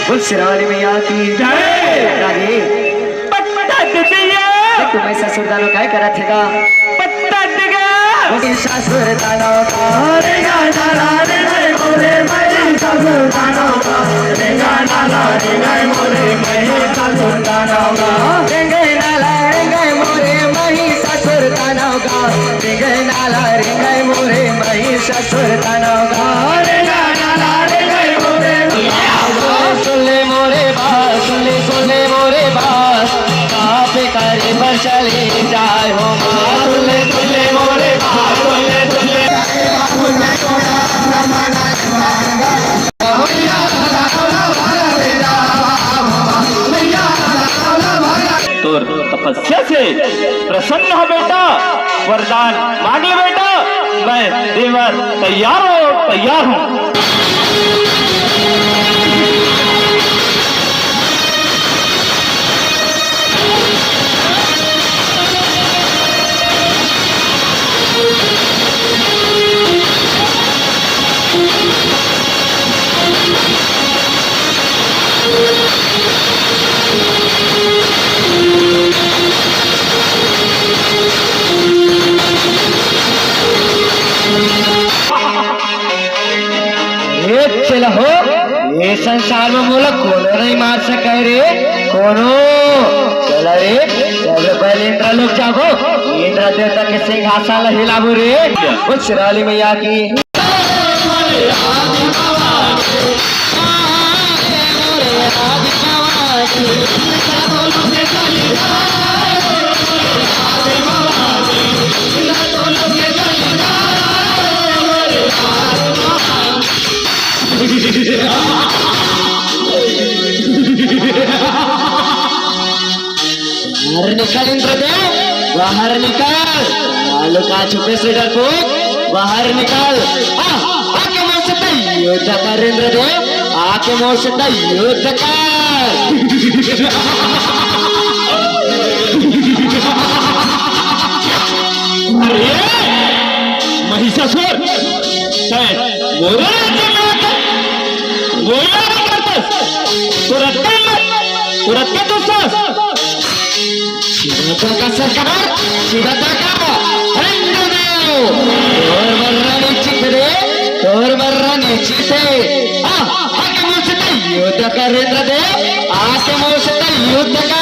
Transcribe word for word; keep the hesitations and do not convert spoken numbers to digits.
बोल शेरावाली मैया की जय। राधे। पत्ता दे दिया। तुम्हें ससुर दानो काय करत हे गा? पत्ता दे गा। ससुर दानो का रे गा ना ला रे गा मोरे भाई ससुर दानो का रे गा ना ला रे गा मोरे भाई ससुर दानो का रे गा ना ला रे गा मोरे भाई ससुर दानो का रे गा ना ला रे गा मोरे भाई ससुर दानो का रे गा ना ला रे गा मोरे सुन ले मोरे बात, सुन ले, सुन ले मोरे बात, कहाँ पे करे पर चले जाए हो माँ। सुन ले, सुन ले मोरे बात, सुन ले, सुन ले। तोर तपस्या से प्रसन्न हो बेटा, वरदान मांग ले बेटा, मैं देवर तैयार हूँ, तैयार हूँ। ए चला हो, ए संसार में मोला कोनो नहीं मार सके रे, कोनो। चला रे, सबले पहले इंद्र लोक जाबो, इंद्र देवता के सिंहासन ला हिलाबो रे। बोल शेरावाली मैया की। बाहर निकल इंद्रदेव, बाहर निकल। आलू का छुपे से डरपोक, बाहर निकल। आ, आके मोर से तई युद्ध कर इंद्रदेव, आके मोर से तई युद्ध कर। अरे महिषासुर, तै मोरे राज्य में आके मोला नहीं करतस। तुरंत, तुरंत तू सोच। सीधा का सरकार, सीधा का। हरेंद्र देव, तोर मर्रा निश्चित रे, तोर मर्रा निश्चित है। आ, आके मोर से तई युद्ध कर इंद्र देव, आके मोर से तई युद्ध कर।